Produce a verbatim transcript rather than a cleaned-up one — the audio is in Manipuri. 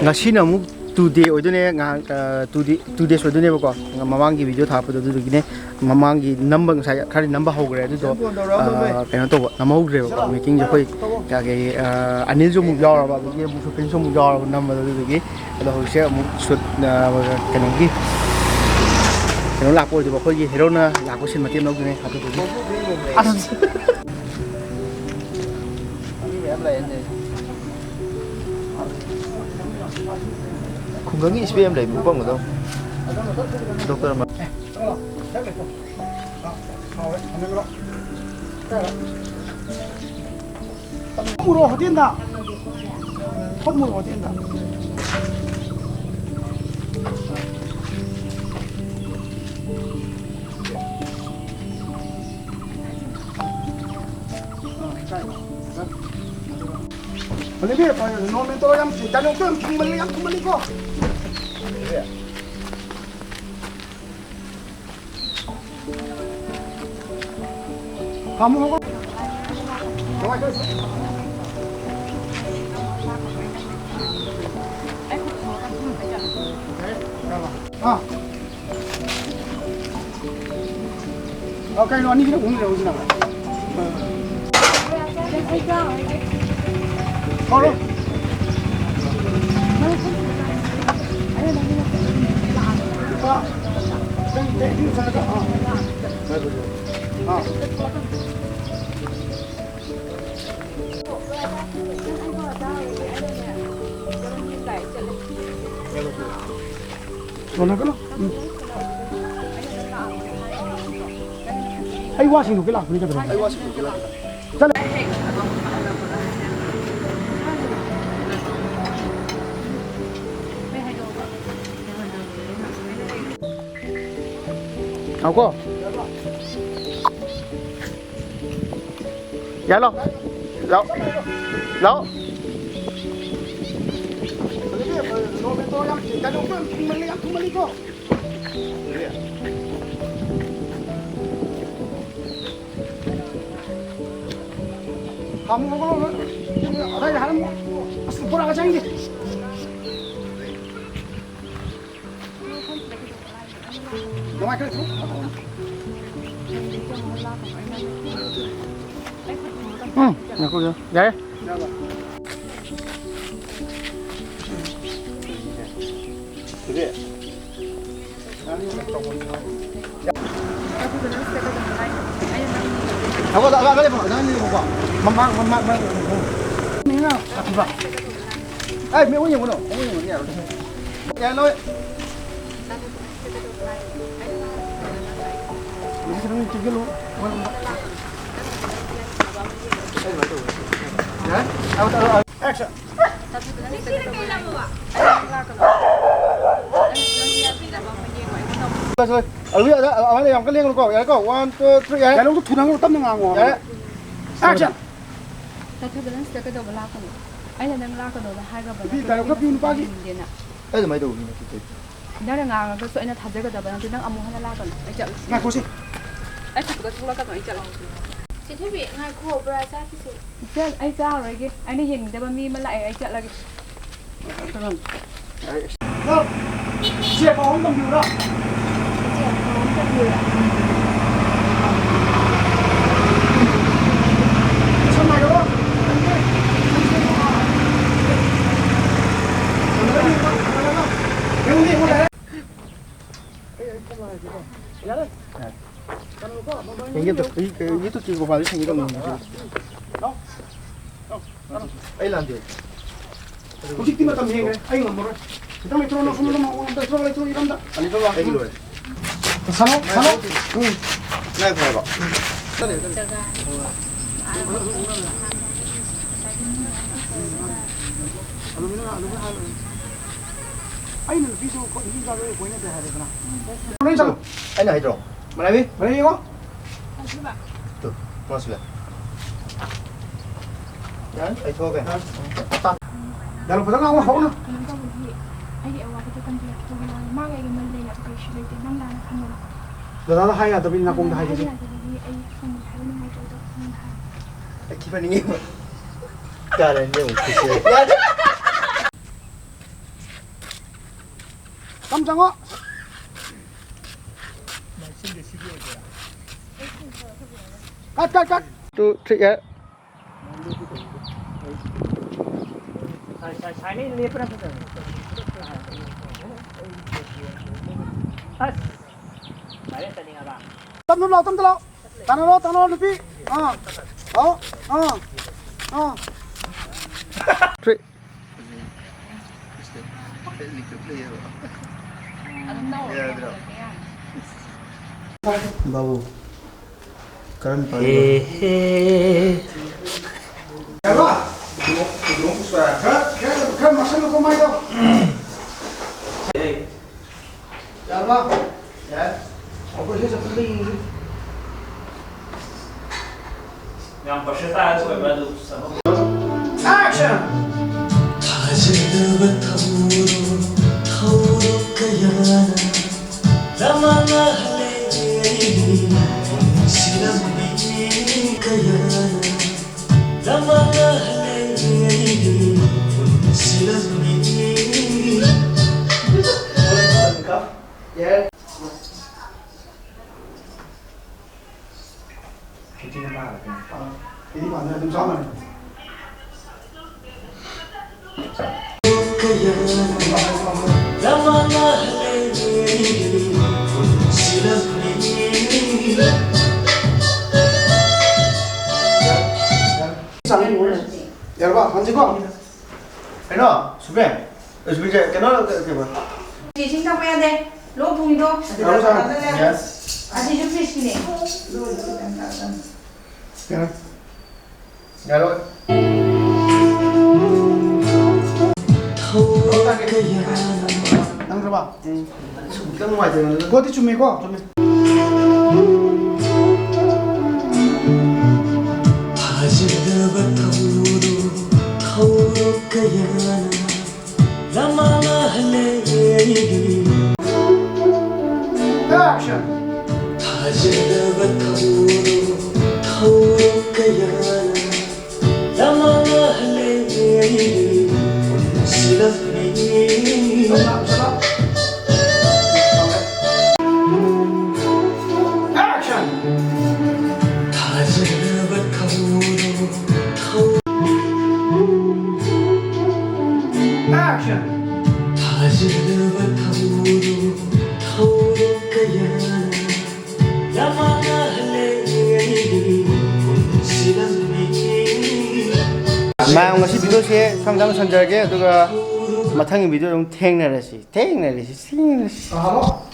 ꯉꯁꯤꯅ ꯑꯃꯨꯛ two day ꯑꯣꯏꯗꯣꯏꯅꯦ, ꯉꯥꯏꯍꯥꯛ, ꯑ, two day, two days ꯑꯣꯏꯗꯣꯏꯅꯦꯕꯀꯣ꯫ ꯃꯃꯥꯡꯒꯤ video ꯊꯥꯔꯛꯄꯗꯣ ꯑꯗꯨꯗꯨꯒꯤꯅꯦ꯫ ꯃꯃꯥꯡꯒꯤ ꯅꯝꯕ ꯉꯁꯥꯏ ꯈꯔꯗꯤ ꯅꯝꯕ ꯍꯧꯈ꯭ꯔꯦ ꯑꯗꯨꯗꯣ, ꯑ, ꯀꯩꯅꯣ ꯇꯧꯕ ꯅꯝꯍꯧꯗ꯭ꯔꯦꯕꯀꯣ꯫ Makingꯁꯦ ꯑꯩꯈꯣꯏ ꯀꯌꯥ ꯀꯩ, ꯑ, ꯑꯅꯤꯜꯁꯨ ꯑꯃꯨꯛ ꯌꯥꯎꯔꯕ, ꯑꯗꯒꯤ ꯑꯃꯨꯛ ꯁꯨꯄ꯭ꯔꯤꯝꯁꯨ ꯑꯃꯨꯛ ꯌꯥꯎꯔꯕ ꯅꯝꯕꯗꯣ꯫ ꯑꯗꯨꯗꯨꯒꯤ ꯑꯗꯣ ꯍꯧꯖꯤꯛꯁꯦ ꯑꯃꯨꯛ shoot, ꯑ, ꯀꯩꯅꯣꯒꯤ ꯀꯩꯅꯣ ꯂꯥꯛꯄ ꯑꯣꯏꯗꯣꯏꯕ, ꯑꯩꯈꯣꯏꯒꯤ heroꯅ ꯂꯥꯛꯄ scene ꯃꯇꯦꯛ ꯑꯃ ꯂꯧꯗꯣꯏꯅꯦ ꯑꯗꯨꯗꯨꯒꯤ꯫ ꯑꯁ! ꯃꯤ ꯃꯌꯥꯝ ꯂꯥꯛꯑꯦꯅꯦ꯫ ꯈꯨꯡꯒꯪꯒꯤ ꯏꯁꯄꯦ ꯑꯃ ꯂꯩ, ꯎꯄꯝꯒꯗꯧ꯫ Doctor ꯑꯃ꯫ ꯐꯝꯃꯨꯔꯣ ꯍꯣꯇꯦꯜꯗ꯫ ꯐꯝꯃꯨꯔꯣ ꯍꯣꯇꯦꯜꯗ꯫ ꯍꯧꯖꯤꯛꯇꯤ ꯅꯣꯔꯃꯦꯜ ꯇꯧꯔ ꯌꯥꯝ ꯗꯥꯏꯂꯣꯛꯇꯣ ꯌꯥꯝ ꯊꯤꯡꯃꯜꯂꯤ, ꯌꯥꯝ ꯊꯤꯡꯃꯜꯂꯤꯀꯣ꯫ ꯈꯥꯃꯨ ꯍꯧꯒꯠ-, ꯑꯥ꯫ ꯑꯣ, ꯀꯩꯅꯣ, ꯑꯅꯤꯁꯤꯅ ꯑꯍꯨꯝ ꯂꯩꯍꯧꯁꯤꯅ꯫ ꯍꯧꯔꯣ꯫ ꯂꯨꯄꯥ, ꯅꯪ ꯇꯦꯛ ꯏꯟ ꯆꯠꯂꯒ, ꯑꯥ꯫ ꯑꯥ꯫ ꯁꯣꯟꯅꯒꯅꯨ꯫ ꯎꯝ꯫ ꯑꯩ ꯋꯥ ꯁꯦꯡꯗꯣꯛꯀꯦ ꯂꯥꯛꯄꯅꯤ ꯀꯩꯗꯧꯔꯒꯦ? ꯑꯩ ꯋꯥ ꯁꯦꯡꯗꯣꯛꯀꯦ ꯂꯥꯛꯄꯅꯤ꯫ ꯆꯠꯂꯣ꯫ ꯉꯥꯏꯈꯣ꯫ ꯌꯥꯂꯣ꯫ ꯂꯥꯎ꯫ ꯂꯥꯎ꯫ ꯍꯥꯃꯨ ꯍꯧꯒꯠꯂꯣ꯫ ꯑꯗꯥꯏꯗ ꯍꯥꯏꯔꯝꯃꯣ꯫ ꯑꯁ, ꯕꯣꯔꯥꯒ ꯆꯪꯗꯦ꯫ ꯎꯝ, ꯉꯥꯏꯈꯣ, ꯌꯥꯔꯦ꯫ ꯃꯃꯥꯡ, ꯃꯃꯥꯡ, ꯃꯃꯥꯡ꯫ ꯑꯦ, ꯃꯤ ꯑꯣꯏ ꯌꯦꯡꯉꯨꯅꯣ, ꯃꯤ ꯑꯣꯏ ꯌꯦꯡꯉꯨꯅꯣ, ꯌꯥꯔꯣꯏ꯫ ꯌꯥꯔꯦ, ꯂꯣꯏ꯫ ꯌꯥꯔꯦ? ꯑꯦꯛꯁꯟ꯫ ꯑꯗꯨ ꯑꯗ, ꯑꯗ, ꯑꯗ ꯌꯥꯝ ꯀꯟꯅ ꯂꯦꯡꯒꯅꯨꯀꯣ꯫ ꯌꯥꯔꯦꯀꯣ? One, two, three, ꯌꯥꯔꯦ꯫ ꯗꯥꯏꯂꯣꯛꯇꯣ ꯊꯨꯅ ꯉꯥꯡꯉꯣ, ꯇꯞꯅ ꯉꯥꯡꯉꯣ꯫ ꯌꯥꯔꯦ꯫ ꯑꯦꯛꯁꯟ꯫ ꯆꯠꯊꯕ ꯅꯪ ꯁꯤꯗ ꯀꯩꯗꯧꯕ ꯂꯥꯛꯄꯅꯣ? ꯑꯩꯅ ꯅꯪ ꯂꯥꯛꯀꯅꯣꯅ ꯍꯥꯏꯈ꯭ꯔꯕ ꯅꯨꯄꯤ ꯅꯠꯇ꯭ꯔꯣ? ꯗꯥꯏꯂꯣꯛ ꯈꯔ ꯄꯤꯌꯨ ꯅꯨꯄꯥꯒꯤ꯫ ꯌꯦꯡꯅꯤꯡꯗꯦꯅ꯫ ꯑꯩ ꯑꯗꯨꯃꯥꯏꯅ ꯇꯧꯕ ꯃꯤ ꯅꯠꯇꯦ꯫ ꯅꯪꯅ ꯉꯥꯡꯉꯒꯁꯨ ꯑꯩꯅ ꯊꯥꯖꯒꯗꯕ ꯅꯠꯇꯦ꯫ ꯅꯪ ꯑꯃꯨꯛ ꯍꯟꯅ ꯂꯥꯛꯀꯅꯨ꯫ ꯑꯩ ꯆꯠꯂꯦ꯫ ꯉꯥꯏꯈꯣꯁꯦ꯫ ꯑꯩ ꯈꯨꯠꯇꯨꯗ ꯊꯣꯛꯂꯛꯀꯅꯨ꯫ ꯑꯩ ꯆꯠꯂꯦ꯫ ꯆꯦ ꯊꯣꯏꯕꯤ, ꯉꯥꯏꯈꯣ, ꯕ꯭ꯔꯥ ꯆꯥꯈꯤꯁꯦ꯫ ꯏꯆꯟ, ꯑꯩ ꯆꯥꯔꯔꯣꯏꯒꯦ꯫ ꯑꯩꯅ ꯌꯦꯡꯅꯤꯡꯗꯕ ꯃꯤ ꯑꯃ ꯂꯥꯛꯑꯦ꯫ ꯑꯩ ꯆꯠꯂꯒꯦ꯫ ꯅꯪ ꯏꯆꯦ ꯄꯥꯎ ꯑꯃ ꯇꯝꯕꯤꯌꯨꯔꯥ? ꯏꯆꯦ ꯄꯥꯎ ꯑꯃ ꯇꯝꯕꯤꯌꯨꯔꯥ? ꯁꯝꯅ ꯍꯥꯏꯔꯕ? ꯌꯦꯡꯉꯨꯅꯦ, ꯌꯦꯡꯉꯨꯅꯦ꯫ ꯌꯥꯔꯦ꯫ ꯌꯦꯡꯒꯦ ꯑꯝꯇ꯫ ꯌꯨꯇꯨꯕꯀꯤ ꯄ꯭ꯔꯣꯐꯥꯏꯜꯗ ꯊꯦꯡꯒꯦ ꯇꯧꯅꯤ꯫ ꯑꯩ ꯂꯥꯟꯗꯦ꯫ ꯍꯧꯖꯤꯛꯇꯤ ꯃꯇꯝ ꯍꯦꯟꯈ꯭ꯔꯦ꯫ ꯑꯩ ꯉꯝꯃꯔꯣꯏ꯫ ꯈꯤꯇꯪ ꯂꯩꯊꯣꯛꯑꯣ, ꯅꯪ ꯁꯣꯝꯗ ꯅꯪ ꯑꯝꯇ ꯂꯩꯊꯣꯛꯑꯣ, ꯂꯩꯊꯣꯛꯑꯣ, ꯏꯔꯝꯗ꯫ ꯑꯩꯒꯤ ꯂꯣꯏꯔꯦ꯫ ꯁꯥꯟꯅꯧ, ꯁꯥꯟꯅꯧ꯫ ꯎꯝ꯫ ꯉꯥꯏꯈꯣ ꯍꯥꯏꯕ꯫ ꯑꯩꯅ ꯅꯨꯄꯤꯁꯨ ꯈꯣ-, ꯅꯨꯄꯤ ꯃꯆꯥꯗꯣ ꯀꯣꯏꯅꯗꯦ ꯍꯥꯏꯔꯦꯗꯅ꯫ ꯅꯪ ꯆꯠꯂꯣ꯫ ꯑꯩꯅ ꯍꯥꯏꯗ꯭ꯔꯣ? ꯃꯅꯥꯏꯕꯤ? ꯃꯅꯥꯏꯕꯤ ꯌꯦꯡꯉꯣ꯫ ꯇꯨ, ꯃꯥꯁꯨ ꯂꯥꯛ꯫ ꯌꯥꯔꯦ, ꯑꯩ ꯊꯣꯛꯑꯒꯦ꯫ ꯗꯥꯏꯂꯣꯛ ꯐꯖꯅ ꯉꯥꯡꯉꯣ, ꯍꯧꯅ꯫ ꯀꯩꯅꯣ ꯇꯧꯕꯒꯤ ꯑꯩꯒꯤ ꯑꯋꯥꯕꯗꯣ ꯀꯟꯕꯤꯔꯛꯄꯒꯤ ꯋꯥꯅꯤ꯫ ꯃꯥꯒ ꯑꯩꯒ ꯃꯔꯤ ꯂꯩꯅꯕ ꯀꯩꯁꯨ ꯂꯩꯇꯦ꯫ ꯅꯪ ꯂꯥꯟꯅ ꯈꯟꯒꯅꯨ꯫ ꯗꯗꯥꯗ ꯍꯥꯏ ꯌꯥꯗꯕꯅꯤ ꯅꯥꯀꯣꯡꯗ ꯗꯗꯥꯗ ꯍꯥꯏ ꯍꯥꯏꯒꯤꯁꯦ꯫ ꯌꯥꯗꯕꯒꯤ ꯑꯩ ꯈꯪꯗꯦ ꯍꯥꯏꯕ ꯅꯨꯡꯉꯥꯏꯇ꯭ꯔꯦ ꯑꯗꯣ ꯅꯪ ꯍꯥꯏ꯫ ꯑꯩ ꯊꯤ ꯐꯥꯏꯅꯤꯡꯉꯦ꯫ ꯀꯥꯔꯦ, ꯅꯦ ꯑꯃꯨꯛ ꯊꯤꯁꯦ꯫ ꯌꯥꯗꯦ꯫ ꯀꯝ ꯆꯪꯉꯣ꯫ Cut, cut, cut. Two, three, yeah. ꯁꯥꯏ-, ꯁꯥꯏ-, ꯁꯥꯏꯅ ꯂꯦꯞꯄꯅ ꯐꯖꯕꯅꯤ꯫ ꯑꯁ! ꯚꯥꯏꯔꯦꯜ ꯆꯠꯅꯤꯡꯉꯕ? ꯇꯞꯅ ꯂꯥꯎ, ꯇꯞꯅ ꯂꯥꯎ꯫ ꯇꯥꯟꯅꯔꯣ, ꯇꯥꯟꯅꯔꯣ, ꯅꯨꯄꯤ꯫ ꯑꯥ꯫ ꯑꯥꯎ꯫ ꯑꯥ꯫ ꯑꯥ꯫ Three. ꯕꯥꯕꯨ, ꯀꯔꯝ ꯄꯥꯜꯂꯤꯕ? ꯍꯦ, ꯍꯦ꯫ ꯌꯥꯔꯕ? ꯈꯔ, ꯈꯔ, ꯈꯔ ꯃꯁꯜ ꯃꯈꯣꯡ ꯃꯥꯏꯗꯣ꯫ ꯌꯥꯔꯕ? ꯌꯥꯔꯦ꯫ ꯑꯩꯈꯣꯏ ꯁꯤ ꯆꯠꯄꯗ ꯌꯦꯡꯁꯤ꯫ ꯌꯥꯝ versatile ꯑꯣꯏꯕ ꯑꯗꯨ ꯆꯠꯐꯝ꯫ Action! ꯊꯥꯖꯗꯕ ꯊꯧꯗꯣꯛ, ꯊꯧꯗꯣꯛ ꯀꯌꯥꯅ ꯂꯃꯥꯡꯍꯜꯂꯦ ꯑꯩꯒꯤ ꯄꯨꯟꯁꯤ ꯂꯝꯕꯤ ꯀꯌꯥꯅ ꯂꯃꯥꯡꯍꯜꯂꯦ ꯑꯩꯒꯤ ꯄꯨꯟꯁꯤ ꯂꯝꯕꯤ꯫ ꯌꯥꯔꯦ꯫ ꯏꯆꯦꯅ ꯄꯥꯔꯒꯦ꯫ ꯑꯥ, ꯑꯩꯗꯤ ꯄꯥꯝꯗꯦ, ꯑꯗꯨꯝ ꯆꯞ ꯃꯥꯟꯅꯩ꯫ ꯌꯥꯔꯕ? ꯍꯟꯁꯤꯀꯣ? ꯀꯩꯅꯣ, ꯁꯨꯕꯦꯟ? ꯑꯦ, ꯁꯨꯕꯦꯟꯁꯦ, ꯀꯩꯅꯣ, ꯀꯩꯕ? ꯏꯁꯤꯡ ꯊꯛꯄ ꯌꯥꯗꯦ꯫ ꯂꯣꯛ ꯊꯨꯡꯉꯤꯗꯣ꯫ ꯀꯩꯅꯣ ꯆꯥꯔꯣ꯫ ꯌꯦꯁ꯫ ꯑꯁꯤꯁꯨ ꯐ꯭ꯔꯤꯖꯀꯤꯅꯦ꯫ ꯌꯥꯔꯣꯏ꯫ ꯅꯪꯗ꯭ꯔꯕ? ꯈꯤꯇꯪ ꯅꯨꯡꯉꯥꯏꯇꯦ꯫ ꯄꯣꯠꯇꯤ ꯆꯨꯝꯃꯦꯀꯣ? ꯆꯨꯝꯃꯦ꯫ ꯊꯥꯖꯗꯕ ꯊꯧꯗꯣꯛ, ꯊꯧꯗꯣꯛ ꯀꯌꯥꯅ ꯂꯃꯥꯡꯍꯜꯂꯦ ꯑꯩꯒꯤ꯫ Action! ꯊꯥꯖꯗꯕ ꯊꯧꯗꯣꯛ, ꯊꯧꯗꯣꯛ ꯀꯌꯥꯅ ꯂꯃꯥꯡꯍꯜꯂꯦ ꯑꯩꯒꯤ ꯄꯨꯟꯁꯤ ꯂꯝꯕꯤ꯫ Shut up, shut up. ꯃꯌꯥꯝ, ꯉꯁꯤ video ꯁꯦ ꯁ꯭ꯋꯥꯏꯗ ꯂꯣꯏꯁꯤꯟꯖꯔꯒꯦ, ꯑꯗꯨꯒ ꯃꯊꯪꯒꯤ video ꯗ ꯑꯃꯨꯛ ꯊꯦꯡꯅꯔꯁꯤ, ꯊꯦꯡꯅꯔꯁꯤ, ꯊꯦꯡꯅꯔꯁꯤ꯫